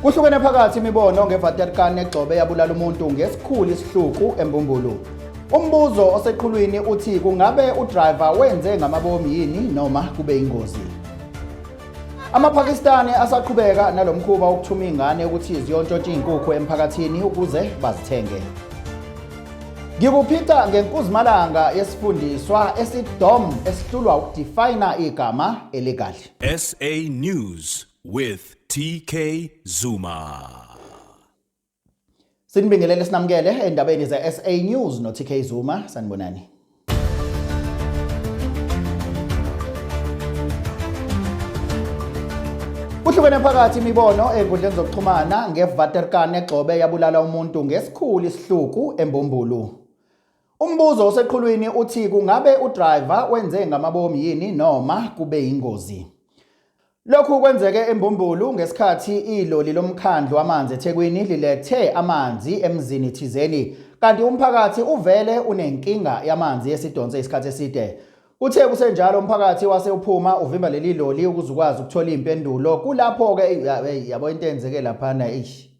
Kuhlukene phakathi imibono ngeVaterkan egxobe yabulala umuntu ngesikhulu isihluku eMbumbulu. Umbuzo oseqhulwini uthi kungabe udriver wenze ngamabomu yini noma kube ingozi. AmaPakistani asaqhubeka nalomkhuba wokuthuma izingane ukuthi ziyontshontsha izinkukhu emphakathini ukuze bazithenge. Ngikuphica ngenkuzimalanga yesifundiswa esidom esihlulwa ukudefina igama elikahle. SA News with TK Zuma. Sinibingelele sinamukele endabeni ze-SA News no-TK Zuma sanibonani. Kuhlukene phakathi imibono ezinkundleni zokuxhumana ngeVaterkan egxobe yabulala umuntu ngesikhulu isihluku eMbumbulu. Umbuzo oseqhulwini uthi kungabe udriver wenze ngamabomu yini noma kube yingozi. Lokhu kwenzeke eMbumbulu ngesikhathi iloli lomkhandlu wamanzi eThekwini lilethe amanzi emzini thizeni kanti umphakathi uvele unenkinga yamanzi esidonse isikhathi eside. Kuthe kusenjalo umphakathi wase uphuma uvimba leli loli ukuze ukwazi ukuthola impendulo. Kulapho-ke yabo into eyenzeke laphana eish.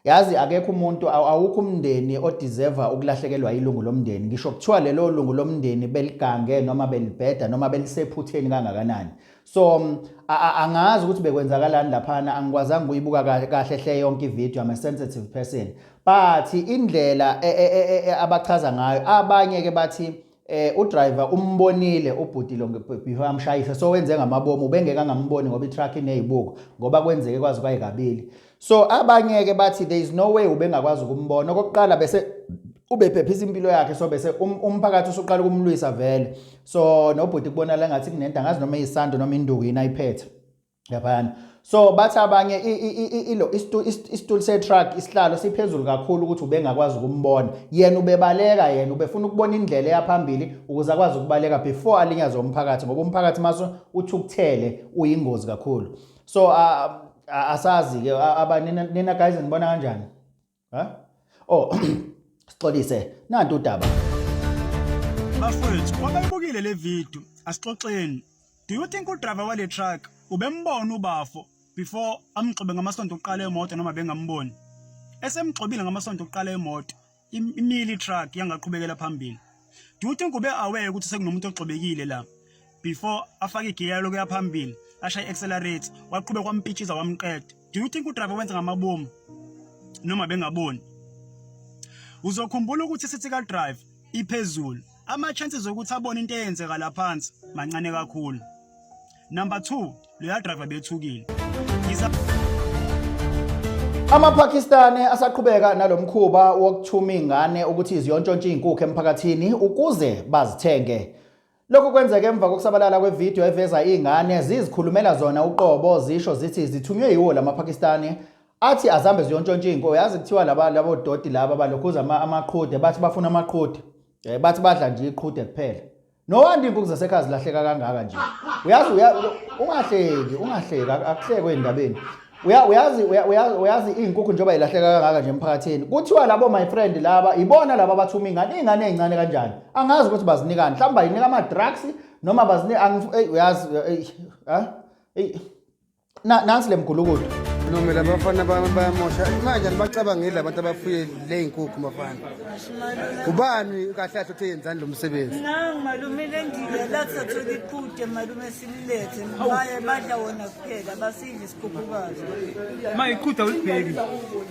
Yazi akekho umuntu awukho umndeni odeserve ukulahlekelwa ilungu lomndeni ngisho kuthiwa lelo lungu lomndeni beligange noma belibheda noma belisephutheni kangakanani so angazi ukuthi bekwenzakalani laphana angikwazanga ukuyibuka kahle hle yonke ivideo I'm a sensitive person but indlela e, e, e, abachaza ngayo abanye ke bathi udriver umbonile ubhuti lo before amshayise so wenze ngamabomu ubengeke angamboni ngoba itruck inezibuko ngoba kwenzeke kwazi kwayikabili so abanye ke bathi there is no way ubengakwazi ukumbona okokuqala bese ubephephisa impilo yakhe so bese umphakathi usuqala ukumlwisa vele so nobhuti kubonakala ngathi kunento angazi noma iyisanto noma induku yini ayiphethe laphayana so bathi abanye ilo isitulo se-truck isihlalo siphezulu kakhulu ukuthi ubengakwazi ukumbona yena ubebaleka yena ubefuna ukubona indlela eyaphambili ukuze akwazi ukubaleka before alinyazwe umphakathi ngoba umphakathi mase uthukuthele uyingozi kakhulu so asazi ke abanina nina guys nibona kanjani ha oh sixolise nantu udaba. Bafowethu kwabayibukile le video asixoxeni. Do you think udriver wale truck ubembona ubafo before amgxobe ngamasonto okuqala emoto noma bengamboni? Esemgxobile ngamasonto okuqala emoto imile i-truck yangaqhubekela phambili. Do you think ube aware ukuthi sekunomuntu ogxobekile la before afake igiya lokuya phambili ashaye accelerate waqhubeka wampitshiza wamqeda? Do you think udriver wenza ngamabomu noma bengaboni? Uzokhumbula ukuthi sithi ka drive iphezulu ama chances okuthi abone into eyenzeka la phansi mancane kakhulu. Number 2 loya driver bethukile. AmaPakistani asaqhubeka nalomkhuba wokuthuma izingane ukuthi ziyontshontsha izinkukhu emphakathini ukuze bazithenge. Lokhu kwenzeke emva kokusabalala kwevidiyo eveza izingane zizikhulumela zona uqobo zisho zithi zithunywe yiwo lamaPakistani athi azihambe ziyontshontsha izinkukhu. Yazi kuthiwa laba labo doti laba balokhuza amaqhude bathi bafuna amaqhude. Bathi badla nje iqhude kuphela. No wonder inkukhu zasekhaya zilahleka kangaka nje. Uyazi ungahleki, ungahleki akuhlekwe endabeni. Uyazi uyazi izinkukhu njengoba ilahleka kangaka nje emphakathini. Kuthiwa labo my friend laba ibona laba abathuma ingane, izingane ezincane kanjani. Angazi ukuthi bazinikani. Mhlawumbe bayinika ama drugs noma bazinika uyazi ha? Nansi le mgulukudu. Lume labafana bayamosha manje anibacabangeli abantu abafuye le yinkukhu mafana. Ubani kahle kahle uthe yenzani lo msebenzi? Nangu malume lendile la sathola iqhude malume sililethe baye badla wona kuphela basidla isikhukhukazi. Ma iqhude awulibheki.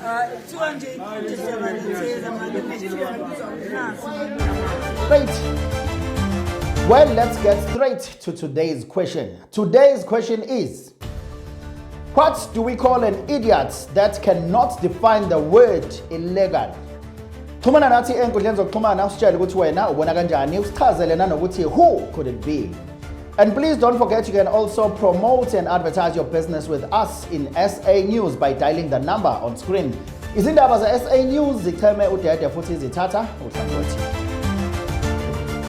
Ah kuthiwa nje iqhude siyabalethela malume kuthiwa nasi. Right. Well, let's get straight to today's question. Today's question is What do we call an idiot that cannot define the word illegal? Xhumana nathi enkundleni zokuxhumana usitshele ukuthi wena ubona kanjani usichazele nanokuthi who could it be? And please don't forget you can also promote and advertise your business with us in SA News by dialing the number on screen. Izindaba ze-SA News zicheme udede futhi zithatha uhlangothi.